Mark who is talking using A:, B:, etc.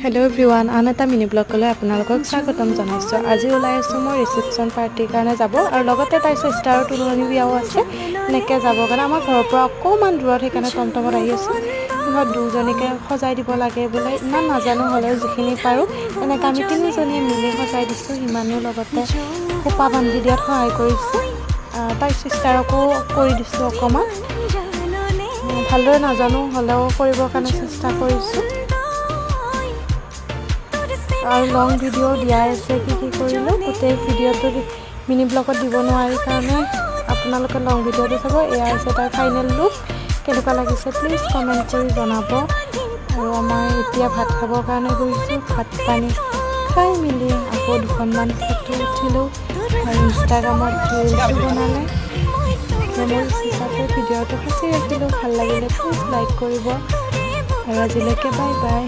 A: Hello' everyone, আন এটা mini ব্লগলৈ আপোনালোকক স্বাগতম জনাইছোঁ। আজি ওলাই আছোঁ মই ৰিচিপশ্যন পাৰ্টিৰ কাৰণে যাব আৰু লগতে তাইৰ চিষ্টাৰৰ তুলনি বিয়াও আছে। এনেকৈ যাবৰ কাৰণে আমাৰ ঘৰৰ পৰা অকণমান দূৰত, সেইকাৰণে টমটমত আহি আছোঁ। সিহঁত দুজনীকে সজাই দিব লাগে বোলে। ইমান নাজানো, হ'লেও যিখিনি পাৰোঁ তেনেকৈ আমি তিনিজনীয়ে মিলি সজাই দিছোঁ। সিমানেও লগতে খোপা বান্ধি দিয়াত সহায় কৰিছোঁ। তাইৰ চিষ্টাৰকো কৰি দিছোঁ অকণমান। ভালদৰে নাজানো, হ'লেও কৰিবৰ কাৰণে চেষ্টা কৰিছোঁ। আৰু লং ভিডিঅ' দিয়াই আছে কি কি কৰিলোঁ। গোটেই ভিডিঅ'টো মিনি ব্লগত দিব নোৱাৰি কাৰণে আপোনালোকে লং ভিডিঅ'টো চাব। এয়া হৈছে তাৰ ফাইনেল লুক। কেনেকুৱা লাগিছে প্লিজ কমেণ্ট কৰি জনাব। আৰু আমাৰ এতিয়া ভাত খাবৰ কাৰণে গৈছোঁ। ভাত পানী খাই মেলি আকৌ দুখনমান ফটো উঠিলোঁ আৰু ইনষ্টাগ্ৰামত ৰিলচো বনালে। মেমৰিজ হিচাপে ভিডিঅ'টো সাঁচি ৰাখিলোঁ। ভাল লাগিলে প্লিজ লাইক কৰিব আৰু আজিলৈকে বাই বাই।